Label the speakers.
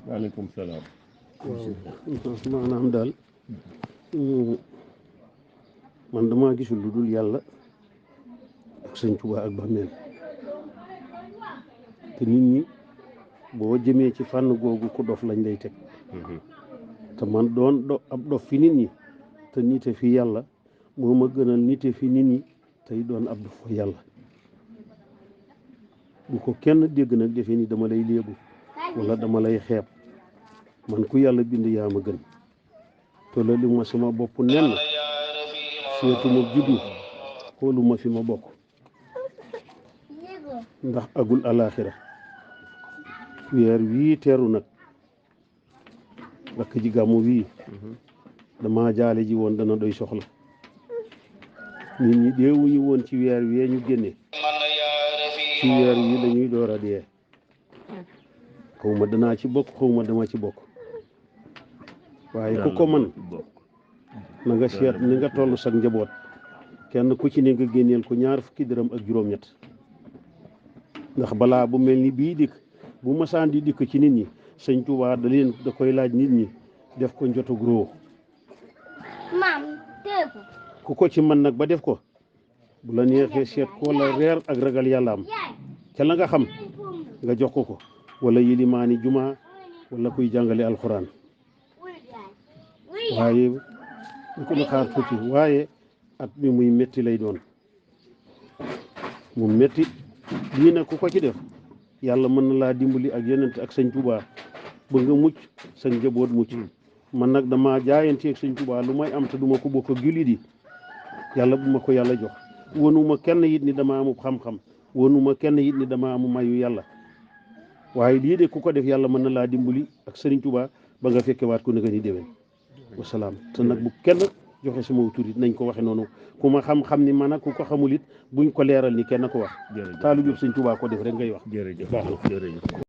Speaker 1: waaleykum salaam.
Speaker 2: waaw maanaam daal man damaa gisul lu dul yàlla ak sëñ Tuubaa ak bàmmeel te nit ñi boo jëmee ci fànn googu ku dof lañ lay teg te man doon ab dof fi nit ñi te nite fi yàlla moo ma gënal nite fi nit ñi tey doon ab dof fa yàlla bu ko kenn dégg nag defe ni dama lay léebu wala dama lay xeeb man ku yàlla bind yaa ma gën te la li ma sama bopp nenn seetuma juddu xooluma fi ma bokk ndax agul alaaxira weer wii teeru nag rakk ji gàmmu wii dama jaale ji woon dana doy soxla nit ñi deewuñu woon ci weer wee ñu génne ci weer wi lañuy door a dee xawma danaa ci bokk xawma dama ci bokk waaye ku ko man na nga seet ni nga toll sag njaboot kenn ku ci ne nga génneel ko 20 dërëm ak juróom-ñett ndax balaa bu mel ni bii dikk bu masaan di dikk ci nit ñi sëñ Tuubaa da koy laaj nit ñi def ko njotug róo ku ko ci man nag ba def ko bu la neexee seet ko la reer ak ragal yàlla am ca la nga xam nga jox ko wala yilimaani juma wala kuy jàngale alxuraan waaye ñu ko xaar tuuti waaye at mi muy métti lay doon mu métti lii nag ku ko ci def yàlla mën na laa dimbali ak yeneen ak sëñ Tuubaa ba nga mucc sa njaboot mucc man nag dama jaayante ak sëñ Tuubaa lu may am te duma ko bokk ak jullit yi yàlla bu ma ko yàlla jox wonuma kenn it ni dama amu xam-xam wonuma kenn it ni dama amu mayu yàlla waaye lii de ku ko def yàlla mën na laa dimbali ak sëriñ Tuubaa ba nga fekke waat ko naka ni déwén wasalaam te nag bu kenn joxe sama tur it nañ ko waxe noonu ku ma xam-xam ni man ak ku ko xamul it buñ ko leeral ni kenn ko wax taalu jub sëñ Tuubaa ko def rek ngay wax
Speaker 1: jërëjëf
Speaker 2: baax na
Speaker 1: jërëjëf